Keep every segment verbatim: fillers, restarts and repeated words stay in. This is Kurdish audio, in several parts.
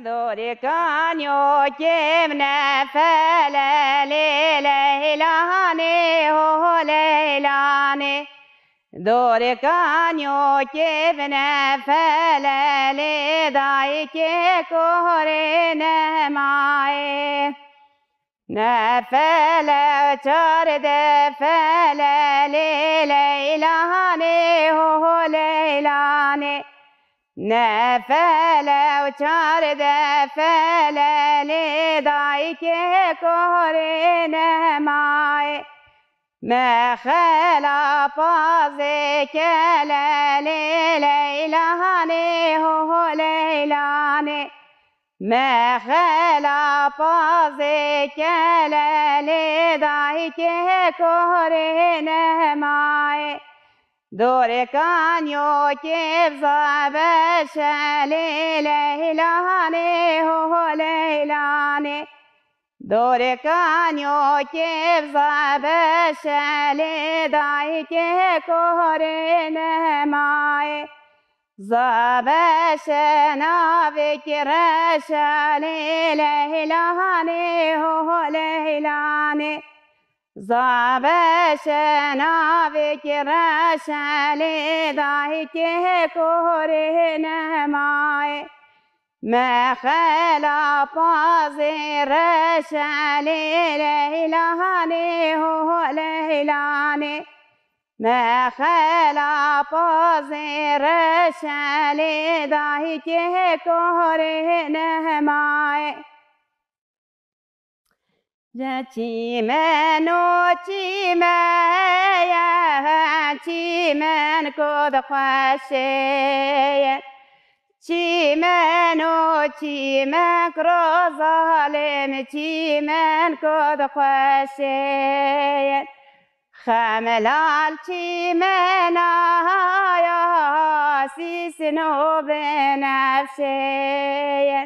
Dorê kanyo kêm nefele lê Leylanê ho Leylanê. Dorê kanyo kêm nefele lê dayikê korê nemayê. Nefele û çar defele lê Leylanê ho Leylanê. Nefele û çar defele lê dayikê korê nemayê. Mexela pazê kele lê Leylanê ho Leylanê. Mexela pazê kele lê dayikê korê nemayê. Dorê kanyo kêv zabeşe lê Leylanê ho Leylanê. Dorê kanyo kêv zabeşe lê dayikê korê nemayê. Zabeşe navê kî reşe lê Leylanê ho Leylanê. Zabeşe navê kî reşe lê dayikê korê nemayê. Mexela pazê reşe lê Leylanê ho Leylanê. Mexela pazê reşe lê dayikê korê nemayê. Ji çîmen û çîmeye, çîmen ku dixweşê ye. Çîmen û çîmen kuro zalim, çîmen ku dixweşê ye. Xemlal çîmena ya sîsin û binefşê ye.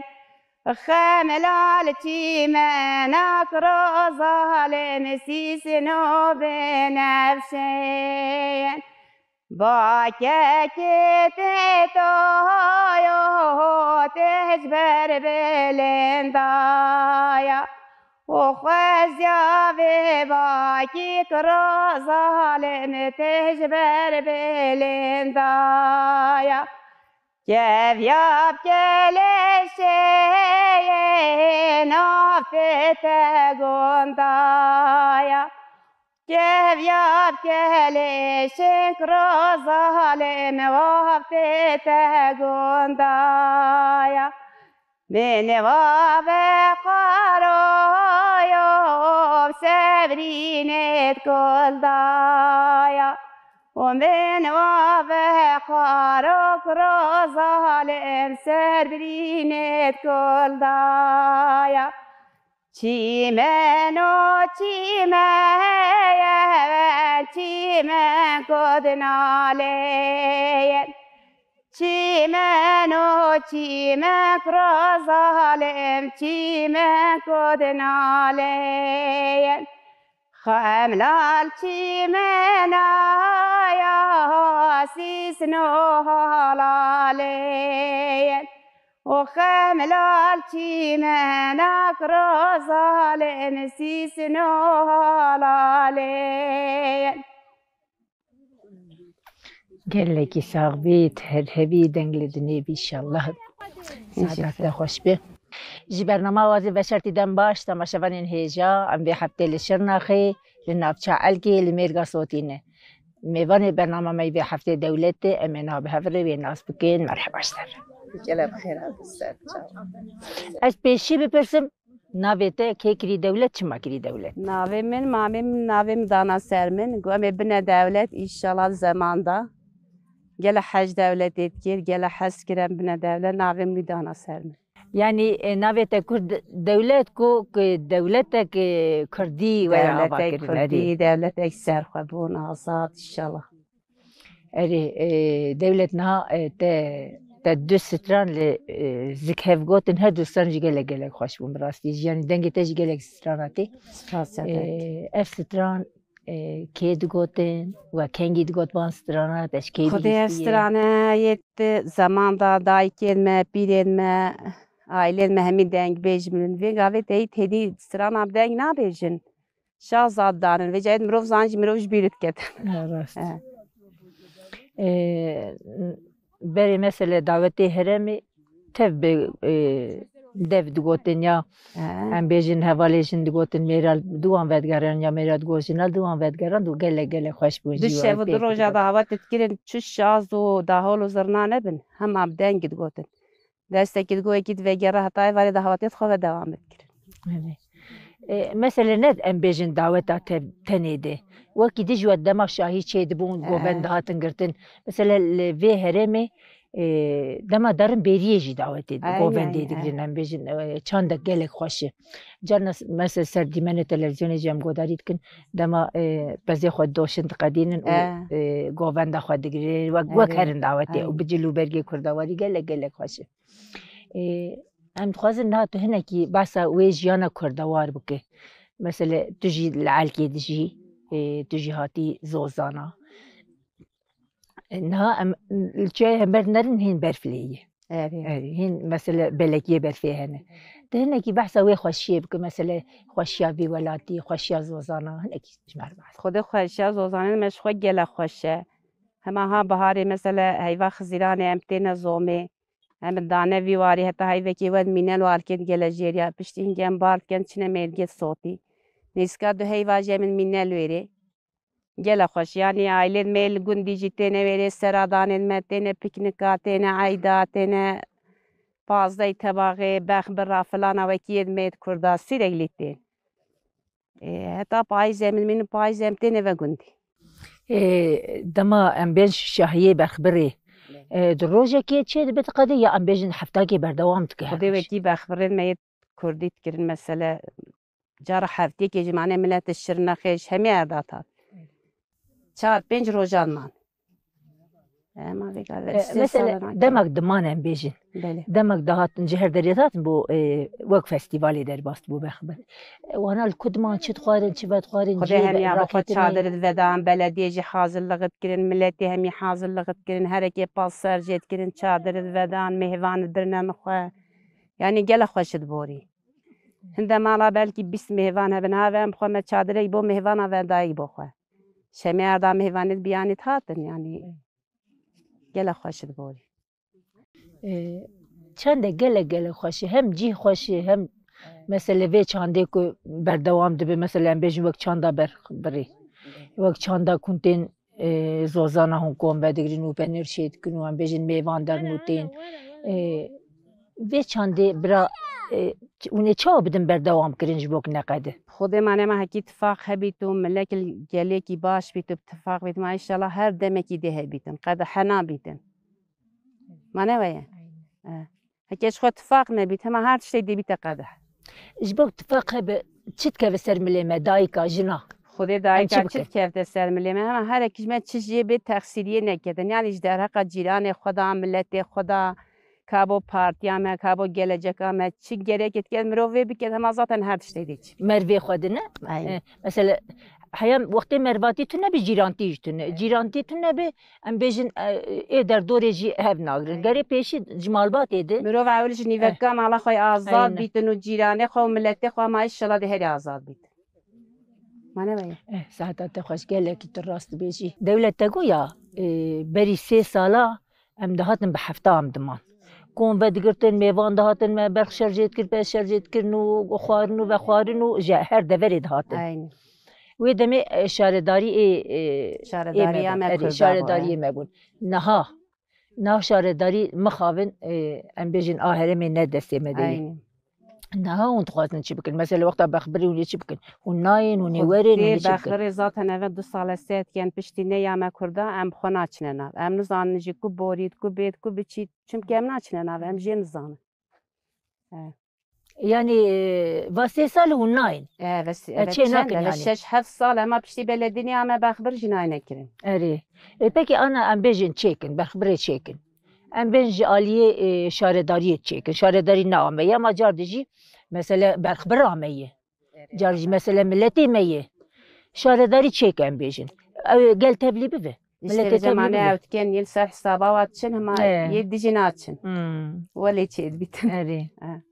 Xemlal çîmena kuro zalim sîsin û binefşê ye. Bakekê tê toyo tê ji ber bilênda ya. Û xweziya vê bakî kuro zalim tê ji ber bilênda ya. Keviya bi kelêşê nav tê te gonda ya. Keviya bi kelêşê kuro zalim nav tê te gonda ya. Min va ve qaro yo sebrînê di kol da ya. Û min va ve qaro kuro zalim sebrînê di kol da ya. Çîmen û çîmeye, çîmen ku dinalêye. Çîmen û çîmen kuro zalim, çîmen ku dinalêye. Xemlal çîmena ya sîsno halalê ye. O xemlal çîmena kuro zalim sîsno halalê ye. Gelekî sax bît, her hebî deng li dinê bî inşallah. Saeta te xweş be. Ji bernama wazê veşartî dem baş, temaşevanên hêja, em vê heftê li Şirnexê, li navça Elkê, li mêrga Sotî ne. Mêvanê bernama me yê vê heftê Dewlet e, em ê nav bi hev re wê nas bikin. Merheba ji te re. Gelek xêr hatin ser çav. Ez pêşî bipirsim, navê te kê kirî Dewlet, çima kirî Dewlet? Navê min, mamê min navê min dana ser min. Got, em ê bine Dewlet, înşallah zeman da. Gele hez Dewletê dikir, gele hez kir em bine Dewlet, navê min wî dana ser min. Yanî, e, navê te Kurd Dewlet ku, ku dewletek, e, Kurdî were ava kirin, erê. Dewletek Kurdî, dewletek serxwebûn, azad, înşallah. Erê, e, Dewlet niha, e, te, te du stran li, e, zik hev gotin, her du stran jî gelek, gelek xweş bûn bi rastî. Yanî dengê te jî gelek strana tê. Spas, e, evet. Ev stran, e, kê digotin, we kengî digot van strana, te ji kê bihîstiye? Xwedê ev strane yê di zeman da dayikên me, pîrên me, Ailên me hemî dengbêj bin. Vê gavê te yî têdî strana bi deng nabêjin. Şaza danin. Vê cayê mirov zan jî mirov ji bîr diket. Ha, rast. He. Ee, berê mesele dawetê herêmê tev bi, e, dev digotin ya. He. Em bêjin hevalê jin digotin mêra diwan vedigeran ya mêra digot jina diwan vedigeran du gelek gelek xweş bûn. Du jî şev û du roja da hawa te dikirin çi şaz û dahol û zirna nebin. Hema bi deng digotin. Destekî digo yekî divegere heta êvarê dahawatê xwe ve dewam dikirin. Evet. E, mesele ne em bêjin daweta te, tenê de. Wekî dij we dema şahî çê dibûn, govend dihatin girtin. Mesele li vê herêmê, e, dema derin bêriyê jî dawetê, aynen, govendê digirin, em bêjin, e, çandek gelek xweş e. Carna s-, mesele ser dîmenê televîzyonê jî em godarî dikin. Dema, e, pezê xwe doşin diqedînin û, e, govenda xwe digirin. Wek, wek herin dawetê û bi cil û bergê kurdawarî gelek gelek xweş e. Ê, em dixwazin niha tu hinekî behsa wê jiyana kurdewar bike. Mesele tu jî li Elkê dijî, ê, tu jî hatî Zozana. Niha em li çiyayê hember nerin hîn berf lê ye. Erê. Erê, hîn mesele belekiyê berfê hene. Tu hinekî behsa wê xweşiyê bike, mesele xweşiya vî welatî, xweşiya Zozana, hinekî ji me re behs. Xwedê xweşiya Zozanê me ji xwe gelek xweş e. Hema ha biharê mesele heyva Xizîranê em têne zomê. Em dane vî warî heta heyvekê we mîne li warkê digele jêriya. Piştî hingê em bar dikin çine mêrgê sotî. Nêzîka du heyva jî em mîne li wêrê. Gele xweş. Yanî ailên me li gundî jî têne wêrê seradanên me, têne pîknika, têne eyda, têne pazdehî tebaxê, bexbira filana wekî yê me yê kurda sîreklî tên. Ê, heta payîzê min, min payîzê em têne ve gundî. Ê, dema em bên şahiyê bexbirê, ê, di rojekê çê dibe diqede ya em bêjin heftakê berdewam dike her Xwedê roj? Wekî bexbirên me yê kurdî dikirin mesele cara heftiyekê jî mane millet şirnexê ji hemî erda tat. Çar pênc rojan man. Ema vê gavê, e, sê mesela, sala nake. Demek diman em bêjin. Belê. Demek dihatin ji her derê dihatin bo, e, wek festîvalê derbas bû bexbir. E, wana li ku diman çi dixwarin, çi vedixwarin, Xwedê cihê hemiya bi xwe raketinê. Çadir divedan, belediyê jî hazirlixî dikirin, miletê hemî hazirlixî dikirin, herekê pas ser jê dikirin, çadir divedan, mêvan didirne min xwe. Yanî gele xweş diborî. Hinde mala belkî bîst mêvan hebin, ha ve em xwe me çadirek bo mêvana ve dayik bo xwe. Şemê erda mêvanê biyanî dihatin, yanî gele xweş diborî. Ee, çende gelek gelek xweş e. Hem cîh xweş e, hem mesele vê çandê ku berdewam dibe, mesela em bêjin wek çanda ber-, birê. Wek çanda ku tên, e, zozana hûn kom vedigirin û penêr çê dikin û em bêjin mêvan derin û tên. E, vê çandê bira, e, hûn ê çawa bidin berdewam kirin ji bo ku neqede? Xwedê mane me hekî tifaq hebît û milek gelêkî baş bît û bi tifaq bît. Ma înşallah her demekî dê hebîtin. Qede hena bîtin. Ma ne weye? Aynen. E. Heke ji xwe tifaq nebît, hema her tiştê dê bîte qedeh. Ji bo tifaq hebe, çi dikeve ser milê me, dayika, jina? Xwedê dayika çi dikevte ser milê me, hema herek ji me çi jê bê texsîriyê neketin. Yanî ji derheqa cîranê xwe da, miletê xwe da, ka bo partiya me, ka bo geleceka me, çi gerekê dike mirov vê biket, hema zaten her tiştê dê çi. Mervê xwe dine. Aynen. E, mesela, heya wextê mervatî tune bi, cîrantî jî tune. Cîrantî tune bi, em bêjin, e, ê derdorê jî hev nagrin. Gerê pêşî ji malbatê de. Mirov ewil ji nîveka mala xwe azad bîtin û cîranê xwe û miletê xwe ma înşallah dê herî azad bîtin. Ma ne weye? Eh, saeta te xweş, gelekî tu rast dibêjî. Dewlet te goya, e, berî sê sala em dihatin bi hefta em diman. Kom vedigirtin, mêvan dihatin me, berx şerjê dikir, pez şerjê dikirin û xwarin û vexwarin û ji her deverê dihatin. Aynen. Wê demê, e, şaredarî ê, e, Şaredarîya ê me me bûn. Erê, Kurda bû, şaredariyê e. me bûn. Niha, niha şaredarî mixabin, e, em bêjin a herêmê ne destê me de ye. Aynen. Niha hûn dixwazin çi bikin? Mesela wexta bexbirî hûn ê çi bikin? Hûn nayên, hûn ê werin, hûn ê çi bikin? Bexbirê zaten eve du sale sê dikin piştî ne ya me Kurda, em bi xwe naçine nav. Em nizanin jî ku borît, ku bêt, ku biçît. Çimkî em naçine nav, em jê nizanin. E. Yanî, e, va sê sal hûn nayên? E, ve sê-, e, ve çê çend, nakin ve yanî? Şeş heft sal, ema piştî beledînê ya me bexbir jî nayne kirin. Erê. E, pekî ana em bêjin çêkin, bexbirê çêkin. Em bên ji aliyê, e, şaredariyê çêkin. Şaredarî neame ye, ema car dijî mesele bexbir ame ye. Car jî mesele miletê me ye. Şaredarî çêke em bêjin. Ew gel tevlî bibe. Îşte Miletê vêca te mane bibîne. Ew dikin, yên ser hesaba wa diçin, hema He. Yê dijî naçin. Hmm. Welê çê dibîtin. Erê. He.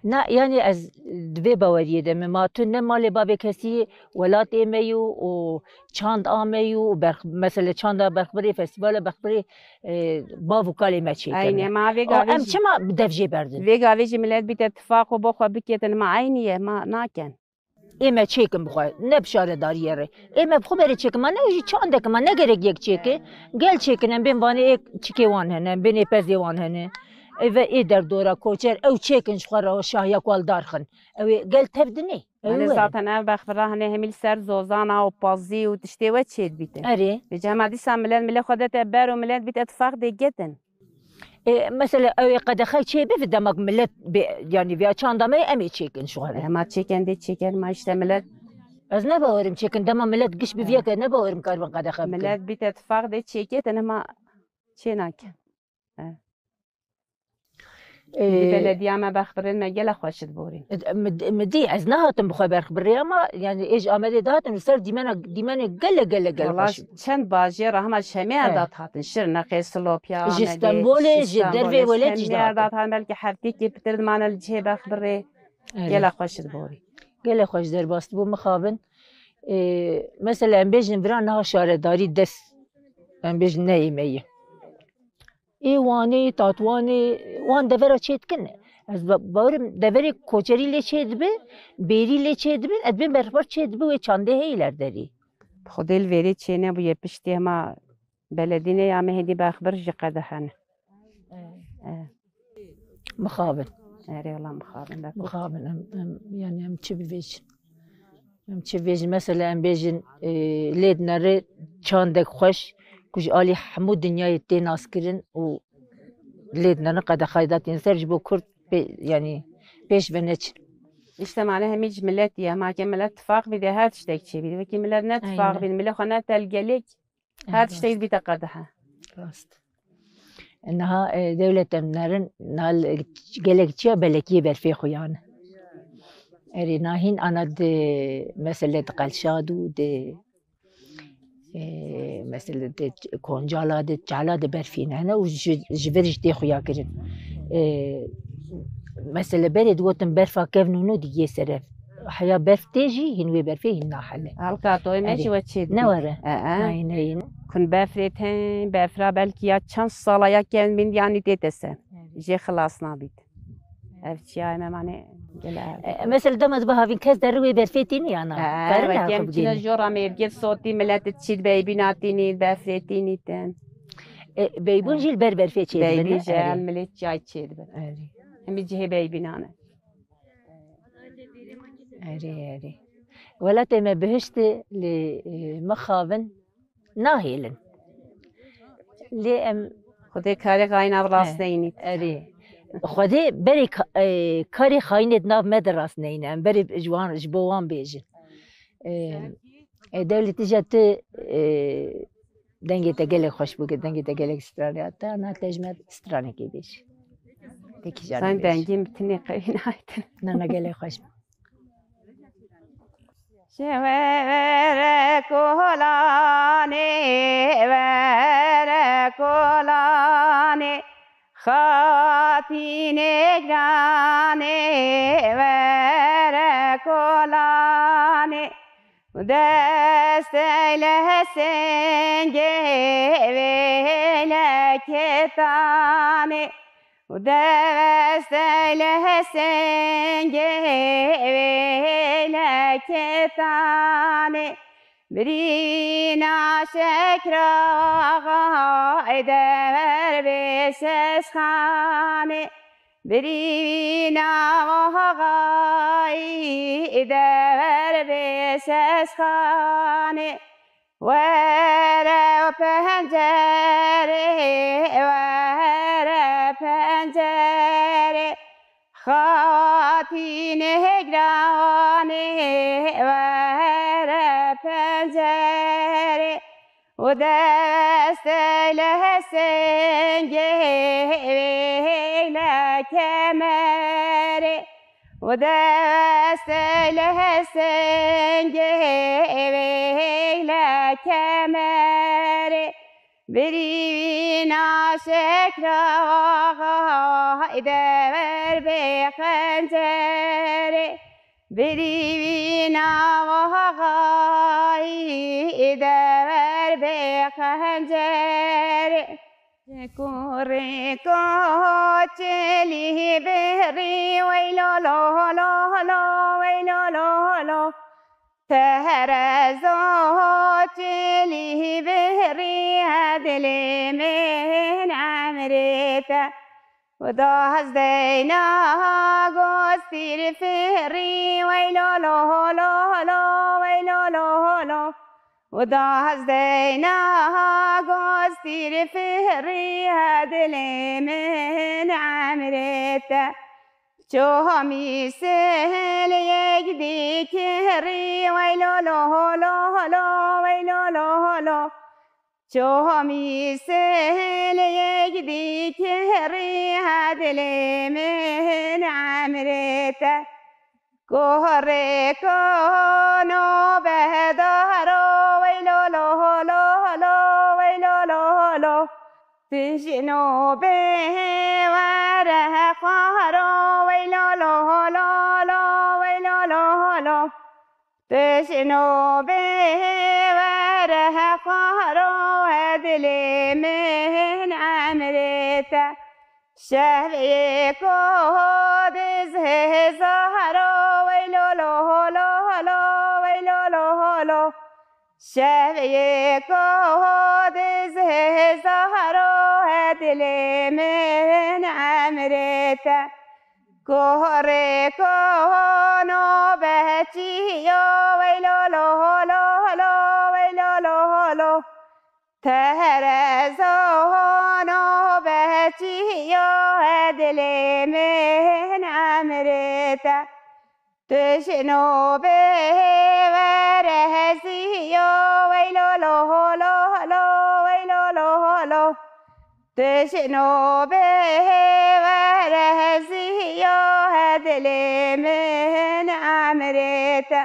Na, yani ez di vê baweriyê de me, ma tu ne malê bavê kesî yî, welatê me yû û çand a me yû û berx-, mesele çanda Berxbirê, festîvala Berxbirê, e, bav û kalê me çêkirine. Eynê, ma vê O, gavê em jî çima bi dev jê berdin? Vê gavê jî milet bîte tifaq û bo xwe biketin, ma eynî ye, ma nakin. Ê me çêkin bi xwe, ne bi şaredariyê re. Ê me bi xwe berê çêkin, ma ne jî çandek, ma ne gerek yek çêke. Gel çêkin, em bên vanê ê çikê wan hene, em bên ê pezê wan hene. Ê ve ê derdora koçer, ew çêkin ji xwe re şahiya ku al darxin. Ew ê gel tev dinê. Ew Yanî were. Zaten ev bexbira hene hemî li ser zozana û pazî û tiştê we çêdibîtin. Erê. Vêca hema dîsa milet, milet xwe dete ber û milet bîte tifaq dê getin. E, mesela ew ê qedexe çê bibe, demek milet bê, yani viya çanda me em ê çêkin ji xwe re. Hema çêken dê çêken ma işte milet. Ez ne bawerim çêkin, dema milet giş bi viya ke ne bawerim karibin qedexe bikin. Milet bîte tifaq dê çêketin hema çê nakin. E. E, Di belediya me Berxbirê me gele xweş diborîn. Min, min dî, ez nehatim bi xwe Berxbirê ama yani ê ji Amedê dihatin û ser dîmena, dîmenê gele, gele, gele Wala xweş. Çend bajêr hema ji hemê Eh. Erdat hatin. Şirnexê, Silopya, Ji Amedê, Stenbolê, ji ji Stenbolê, dervê ji welêt hemê jî dihatin. Erdat hatin, belkî heftêkê pitir dimane li cihê Berxbirê. Erê. Gele xweş diborî. Gele xweş derbas dibû mixabin. Ê, mesela em bêjin vira niha şaredarî dest, em bêjin neyê me ye. Ê Wanê, Tatwanê, wan devera çêdikin. Ez ba-, bawerim deverê koçerî lê çêdibe, bêrî lê çêdibin, ez bên berxbar çêdibe wê çandê heyî ler derî. Xwedê li vêrê çênebûye piştî hema beledî neyame hêdî berxbir jî qedehene. Eh. Eh. Mixabin. Erê wela mixabin be. Mixabin em, em, yani em çi bivêjin? Em çi bêjin? Mesela em bêjin, e, lê dinere çandek xweş ku ji alî hemû dinyayê tê naskirin û lê dinere qedexayê datîne ser ji bo Kurd pê, yani pêş ve neçin. İşte mane hemî ji miletî ye. Hema ke milet tifaq bî de her tiştek çêbî. Wekî milet ne tifaq Aynen. Bî, milet xwe ne telgelek. Her tiştek bîte qedehe. Rast. Niha, e, dewlete nerin, niha li, gelek çiya belekiyê berfê xuyane. Erê nahîn ana di mesele di Qelşad û di, e, mesele di Koncala di, Çala di berfî ne hene û ji, ji vir jî tê xuya kirin. E, mesele berê digotin berfa kevn û nû digiyê serev. Heya berf tê jî hîn wê berfê hîn nahele. Halka toyê me Erê. Jî we çê dibî. Ne were? E, e. Nayî, neyî. Kun befrê tên, befra belkî ya çend sala ya kevn bin yanî tête ser. Erê. Jê xilas nabît. Ev çiyayê me mane gele ev. E, mesela dema dibe havîn kes derri wê berfê tînî ya na? E, Karin weke ha em xwe çine bigînî. Jora mêvgir sotî millet çî beybîna tînî, befrê tînî tên. E, beybûn E. Jî li ber berfê çê dibin, Beybî ne? Jî Erê. El millet çiyay çê dibin. Erê. Hemî cihê beybînane. Erê, erê. Welatê me bihiştê lê, e, mixabin nahêlin. Lê em Xwedê karê xayîn ev rast He, neynît. Erê. Xwedê berê ka-, e, karê xayînê di nav me de rast neyne. Em berê ji wan, ji bo wan bêjin. E, e, dewletî je tu, e, Dengê te gelek xweş bû, dengê te gelek stranê te, na te ji me stranekê bêjî. Tekî jan Sen bêjî. Dengê min tinê qewî naytin. Na, na, gelek xweş bû. Ji were kolanê, were kolanê, xatînê giranê, were kolanê. Destey le sengê vê le ketanê, destey le sengê vê le ketanê. Birîna şekra xay dever bê şeşxanê. Birîna xayî dever bê şeşxanê. Were pencerê, were pencerê. Xatînê giranê, were pencerê. û destê le sengê le kemerê û destê li singê wê le kemerê. Birî wî naşekra axa, dever bê xencerê. Birî wî naxayî, dever bê xencerê. Kurê koçelî birî weylo lo lo lo, weylo lo lo. Terezo çilî birî dilê min emrê te. Û dazdeyna gostîr firî weylo lo lo lo, weylo lo lo. Û dazdeyna gostîr firî dilê min emrê te. Çomî sêl yek dî kirî, weylo lo lo lo, weylo lo lo. Çomî sêl yek dî kirî, dilê min emrê te. Korê kono behdaro, weylo lo lo lo, weylo lo lo. Tijno bê were xwaro, weylo lo lo lo, weylo lo lo. Tijno bê were xwaro, dilê min emrê te. Şevê ko dizê zaharo, weylo lo lo lo, weylo lo lo. Şevê ko dizê zaharo, dilê min emrê te. Korê kono behçiyo, weylo lo lo lo, weylo lo lo. Terezo no behçiyo, dilê min emrê te. Tijno bê were heziyo, weylo lo lo lo, weylo lo lo. Tijno bê were heziyo, dilê min emrê te.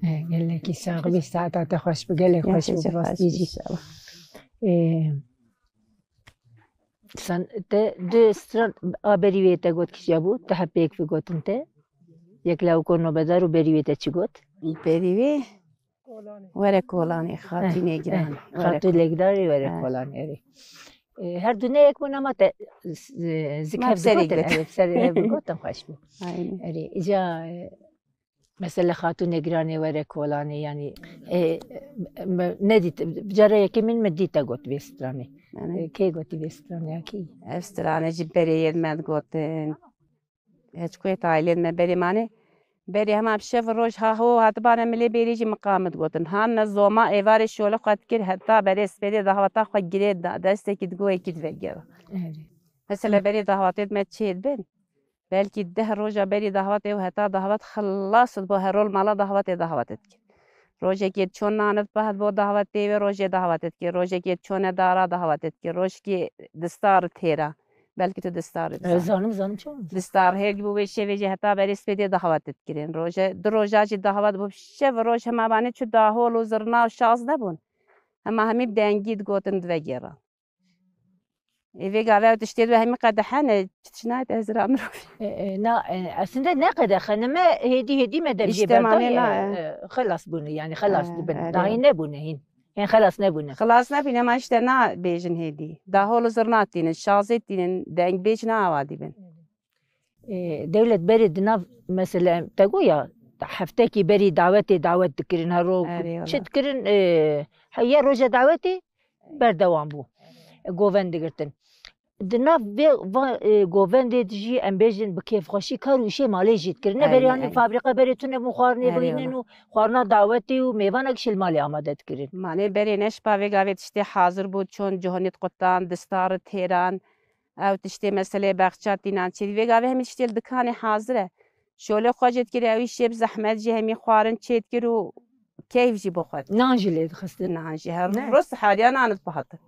Eh, gelekî sax bî, saeta te xweş bi, gelek xweş bi, bi rastî jî. Eh, Sen, te du stran a berî wê te got kîja bû? Te hep pêk vê gotin te. Yek lawiko nobedar û berî wê te çi got? Berî wê were kolanê, xatî Negranê. Xatî Negranê were kolanê, erê. E, her du ne yek bûn ama te, e, zik hev digotin, erê, serê hev digotin xweş bû. Erê, îca, e, Mesela Xatû Negranê were kolanê, yanî, e, me nedît, cara yekê min me dît te got vê stranê. E, kê gotî vê stranê ya kî? Ev strane jî berê yên me digotin. Hiç ku yê ailên me berê mane. Berê hema bi şev roj ha ho hatibane milê berê jî miqamit gotin. Han ne zoma êvarê şole xwe dikir heta berê spêdê dahwata xwe girê da, destekî digo yekî divegera. Mesela berê dahwatê me çê dibin. Belkî deh roja berî dahwatê û heta dahwat xilas dibo, her rol mala dahwatê dahwatê dikir. Rojekê çon nanit pah dibo dahwatê wê, rojê dahwatê dikir. Rojekê çone dara dahwatê dikir. Rojekê distar têra. Belkî tu distar Ez zanim, zanim çawa? Distar hêr dibo wê şevê jî heta berê spêdê dahwatê dikirin. Roje, du roja jî dahwat dibo, şev roj hema banê çu dahol û zirna û şaz nebûn. Hema hemî bi dengî digotin divegêra. Ê vê gavê ew tiştê di we hemî qedehene, çi tişt nayê te ez ra mirovî. E, e, na, e, aslında ne qedexe, ne me hêdî hêdî me dev jê Îşte manê berdayê, na, e, e, xelas bûne, yani xelas E, dibin. erê. Dahî nebûne hîn. Hên xelas nebûne. Xilas nebîne, ma îşte na bêjin hêdî. Dahol û zirna tînin, şazê tînin, dengbêj na awa dîbin. E, dewlet berê di nav, mesela, te goya, heftekî berî dawetê dawet dikirin, her ro Erê, çi wala. dikirin, e, he, ya roja dawetê berdewam bû. E, govend digirtin. Di nav vê va, e, govendê de jî em bêjin bi kêfxweşî kar û îşê malê jî dikirin. Ne Erê, berê yanî erê. fabrîka berê tune bûn xwarinê Erê, bigînin wala. û xwarina dawetê û mêvanek ji malê amade dikirin. Manê berê ne ji pa vê gavê tiştê hazir bû, çon cihonî qutan, distar têran, Ew tiştê meseleyê bexça tînan çêdî. Vê gavê hemî tiştê li dikanê hazir e. Şolê xwe jê dikir, ew îşê bi zehmet jî hemî xwarin çêdikir û keyf jî bo xwe dikir. Nan jî lê dixistin. Nan jî her Ne? roj sihariya nan dipahatin.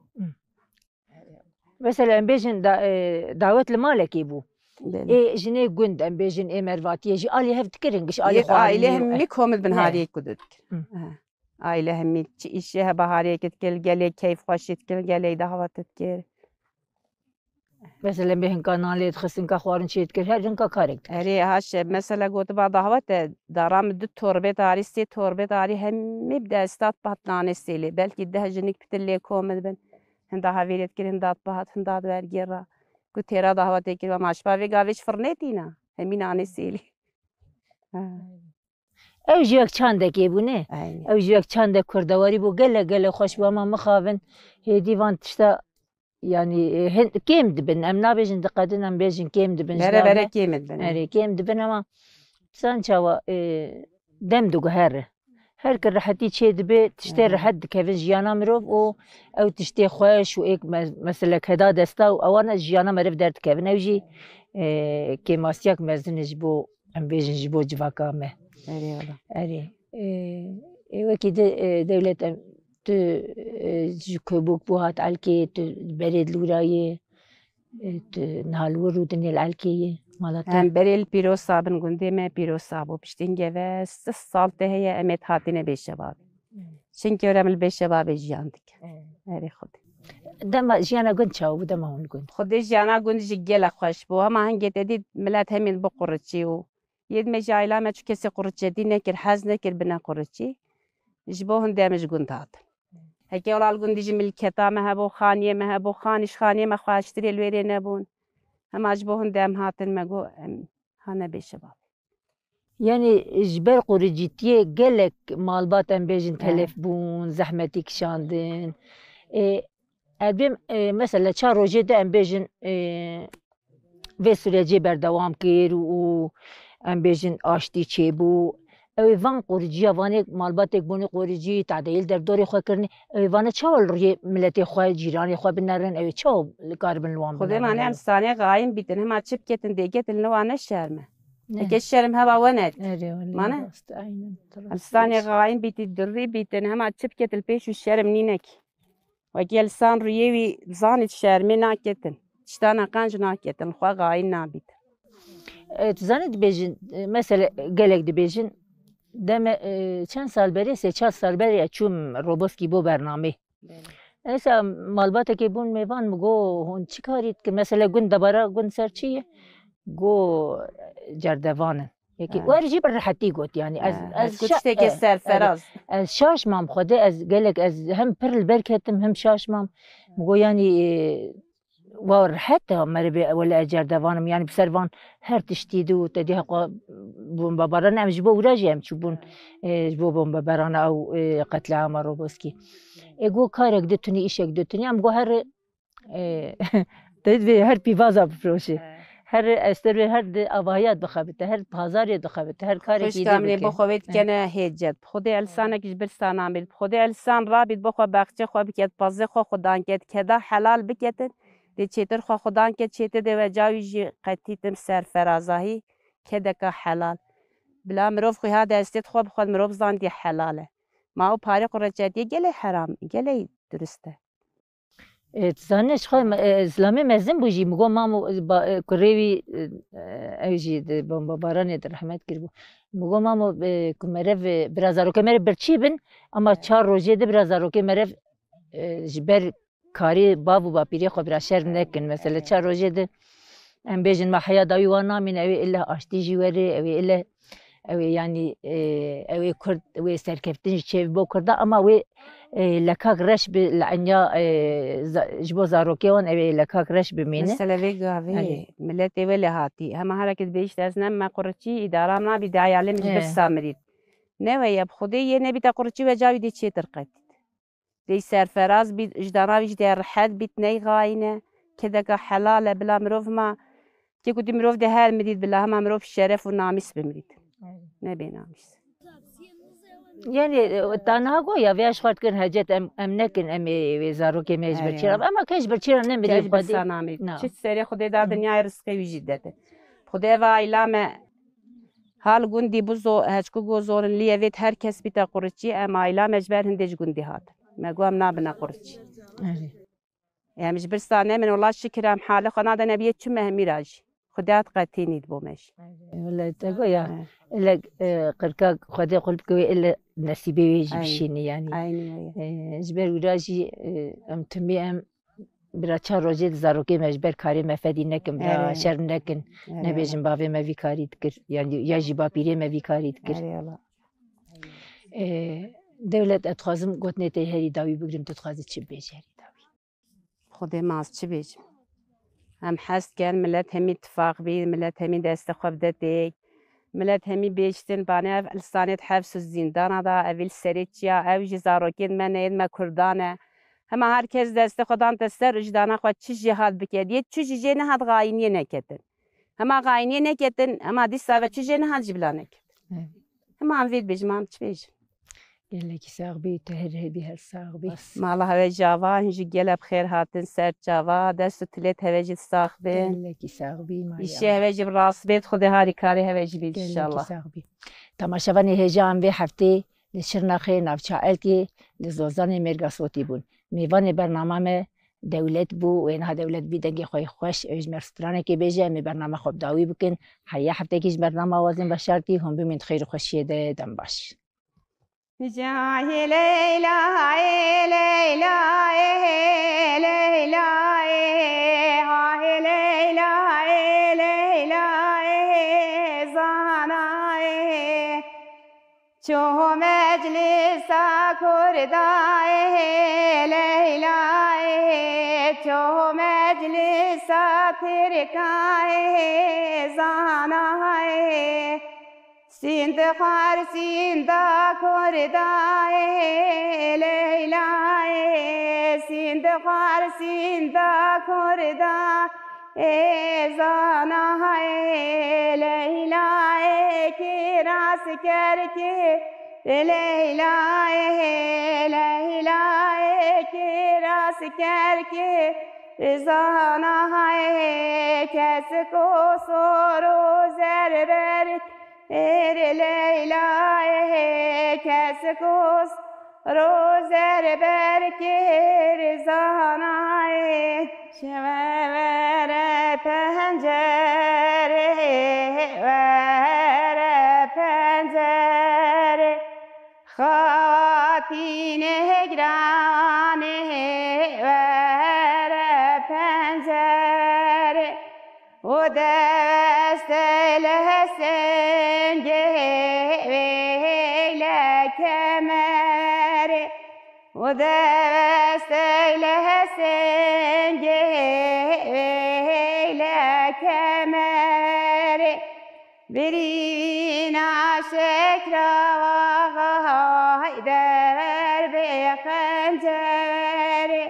Mesela em bêjin da, e, dawet li malekê bû. Belê. Ê jinê gund, em bêjin, ê mervatiyê jî alî hev dikirin, giş alî Yek ailê xwarinê û, hemî eh, kom dibin ne. Hariyê ku dikir. Hı. Eh. Aile hemî çi îşê heba hariyê kir, gelê keyf xweşî dikir, gelê daxwat dikir. Mesela me hinka nan lê dixist, hinka xwarin çê dikir, her hinka karek dikir. Erê, haşe, mesela gotiba daxwat e, dara min du torbê tarî, sê torbê tarî hemî bi desta dipat nanê sêlê. Belkî deh jinik pitir lê kom dibin. Hinda havêrê dikir, hinda dipat, hinda diwergêra. Ku têra daxwatê kir, ma ji pa vê gavê ji firnê tîna. Hemî nanê sêlê. Ha. Ew jî wek çandekê bû, ne? Aynen. Ew jî wek çandek kurdewarî bû, gelek, gelek xweş bû, hema mixabin, hêdî van tişta, yanî, e, hin-, kêm dibin. Em nabêjin diqedin, em bêjin kêm dibin, ji Bere nav bere ne? Kêm dibin, e. Erê, kêm dibin, ama sen çawa, e, dem diguhere. Her ki rehetî çê dibe, tiştê Hı hı. rehet dikevin jiyana mirov û ew tiştê xweş û êk me-, mesela keda desta û ewana jiyana meriv derdikevin. Ew jî, e, kêmasiyak mezin e ji bo, em bêjin, ji bo civaka me. Erê wala. Erê. E, e, wekî di, e, dewlet em, tu, e, ji Kobok bû hat Elkê, tu berê dilûrayê, e, tu niha li wir û dinê li Elkê yê, mala te? Em berê li Pîrosa bin gundê me, Pîrosa bû. Piştî hingê ve sih sal te heye em ê hatine Bêşebabê. Hmm. Çinkî ora em li Bêşebabê jiyan dikin. Hmm. Erê Xwedê. Dema jiyana gund çawa bû, dema hûn li gund? Xwedê jiyana gund jî gelek xweş bû. Hema hingê te dît milet hemî bi quriçî û yê me jî aîla me çi kesê quriçetî nekir, hez nekir bine quriçî. Ji bo hindê em ji gund hatin. Heke wela li gundî jî milketa me hebû, xaniyê me hebû, xanî ji xaniyê me xweştirê li wêrê nebûn. Hema ji bo hindê em hatin me got em hane Bêşebabê. Yanî ji ber quricîtiyê gelek malbat, em bêjin, Evet. telef bûn, zehmetî kişandin. Ê, ez bêm, ê, mesela çar rojê de em bêjin, ê, vê sürecê berdewam kir û em bêjin aştî çêbû. Ew ê van quriciya vanê malbatêk bûnê quricî, tadeyî li derdorê xwe kirinê. Ew ê vanê çawa li rûyê miletê xwe, cîranê xwe binerin, ew ê çawa li karibin li wan Xwedê binerin mane ew? Em sanê xayîn bîtin, hema çi biketin dêketin li wan ne şerm e. Ne. Eke şerm heva we ne. Erê, wele Mane? rast, aynen. Em sanê xayîn bîtî, durrî bîtin, hema çi biketin li pêş û şerm nînek. Wekî li san rûyê wî zanît şermê naketin. Tiştana qenc naketin, li xwe xayîn nabîtin. E, tu zanî dibêjin, e, mesela gelek dibêjin, deme, e, çend sal berê, sê çar sal berê ez çûm Roboskî bo bernamê. Belê. Esa malbatekê bûn mêvan, min got, hûn çi karî dikin? Mesela gund debara gund ser çi ye? Got, cerdevan in. Yekî Ha. wer jî bi rehetî got, yanî ez, Ha, ez ez got şa-, tiştekê e, serferaz. ez, ez şaş mam Xwedê, ez gelek, ez hem pir li ber ketim, hem şaş mam. Min got, yanî, e, wa rehet e, merivê wele ez cerdevan im, yanî bi ser van her tiştî di û te dî heqa bombebaran, em ji bo wira jî em çûbûn, e, ji bo bombebarana ew, e, qetliama Roboskî. E, got karek ditunî, îşek ditunî, em got her, e, te divê her pîvaza bifiroşê. He. Her ester wê her di avahiya dixebite, her pazarê dixebite, her karek Xwişka min ê bike. Bo xwe wê dikene hêcet. Xwedê elsanek ji birsa namêt. Xwedê elsan rabît bo xwe baxçê xwe biket, pazê xwe xudan ket, keda helal biketin. Dê çêtir xwe xudan ket, çêtir dê we cawî jî qetîtin serferazahî, kedeka helal. Bila mirov xwe ha destê xwe bi xwe mirov zandiye helal e. Ma ew parê qurreçetiyê gelê heram, gelê durist e. E, tu zanî, ji xwe me, e, zilamê mezin bû jî, min got, mamo, e, ba, e, kurê wî, e, ew jî di bombebaranê de rehmet kiribû. Min got, mamo, e, ku merev, e, bira zarokê merev birçî bin, ama çar rojê de bira zarokê merev, e, ji ber karê bav û bapîrê xwe bira şerm nekin. Mesela çar rojê de em bêjin, ma heya dawî wan namîne, ew ê ille aştî jî were, ew ê ille Ew ê, yanî, e, ew ê Kurd, wê serkeftin jî çêbe bo Kurda, ama wê, e, lekak reş bi li enya, e, za-, ji bo zarokê wan ew ê lekak reş bimîne. Mesela vê gavê Erê. miletê wê lê hatî. Hema hereke dibêjî ez ne me qurçî, îdara min nabî, dayalê min ji He. birsa mirît. Ne we ye, bi Xwedê yê nebîte qurçî we cawî dê çêtir qetît. Dê serferaz bît, ji dana wî jî dê rehet bît, neyxayîne. Kedeka helal e, bila mirov ma, kê ku dî mirov dê her mirît, bila hema mirov şeref û namîs bimirît. Evet. Ne bê namîs. Yani, e, ta niha go ya vê ji xwe dikin hecet em, em nekin, em ê, wê zarokê me ji Evet. birçî re. Ama ke ji birçî re nemirî Ke ji xwedî. birsa namî. Na. Çi serê Xwedê da Hı. dinyayê rizqê wî jî dete. Xwedê eva aîla me Hal gundî bu zo-, heçku go zorin liyevêt her kes bîte quriçî, em aîla me ji ber hindê ji gundî hatin. Me got em nabine quriçî. Erê. Em ji birsa nemin, wela şikir em halê xwe nadene biyê çi mehmîra jî. Xwedê hat qetî nît bo me jî. Wele te goya, Eh. ele, e, qirka Xwedê qul bike wê ele nesîbê wê jî Aynen. bişînî yani. Aynen öyle. E, ji ber wira jî, e, em timî em bira çar rojê di zarokê me ji ber karê me fedî nekin, bira Erê. şerm nekin. Erê Nebêjin Allah. bavê me vî karî dikir, yani ya jî bapîrê me vî karî dikir. Erê Allah. E, Dewlet, ez dixwazim gotinê te herî dawî bigrim, tu dixwazî çi bibêjî herî dawî? Xwedê ma ez çi bêjim? Em hez dikin, milet hemî tifaq bî, milet hemî destê xwe bide têk. Milet hemî bêjtin, bane ev lisanê di hefs û zîndana da, ev li serê çiya, ew jî zarokên me ne, ên me Kurdan e. Hema her kes destê xwe dan te ser û ji dana xwe çi jê hat bike. Diyê çi jî jê nehat xayiniyê neketin. Hema xayiniyê neketin, hema dîsa ve çi jê nehat ji bila neketin. Evet. Hema em vê dibêjim, em çi bêjin? Gelekî sax bî, tu her hebî her sax bî. Mala heve jî ava, hin jî gele bi xêr hatin ser çava, dest û tilêt heve jî sax bin. Gelekî sax bî, Mariya. Îşê heve jî bi rast bê, Xwedê harîkarê heve jî bî Gelekî inşallah. sax bî. Temaşevanê hêja em vê heftê li Şirnexê navça Elkê li Zozanê Mêrga Sotî bûn. Mêvanê bernama me Dewlet bû, wê niha Dewlet bî dengê xwe yê xweş, ew ji me stranekê bêje, em ê bernama xwe bi dawî bikin. Heye heftekî ji bernama wazên veşartî, hûn bimîn di xêr û xweşiyê de, dem baş. Cahê Leyla ê, Leyla ê, Leyla ê, ha ê Leyla ê, Leyla ê, zana ê. Ço meclisa Kurda ê, Leyla ê, ço meclisa Tirka ê, zana ê. Sînd xwar sînda Kurda ê, Leyla ê, sînd xwar sînda Kurda ê, zana ê, Leyla ê, kiras kerkê, Leyla ê, Leyla ê, kiras kerkê, zana ê, kes ko sor û zerber Êrê Leyla ê, kes kos rozer berkê zana ê. Şeve were pencerê, were pencerê. Xatînê giranê, were pencerê. û destê li singê veyle kemerê, û destê li singê veyle kemerê, birîna şekra Xeyder bê xencerê.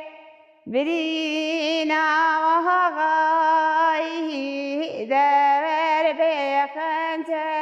Birîna Xeyder bê xencerê.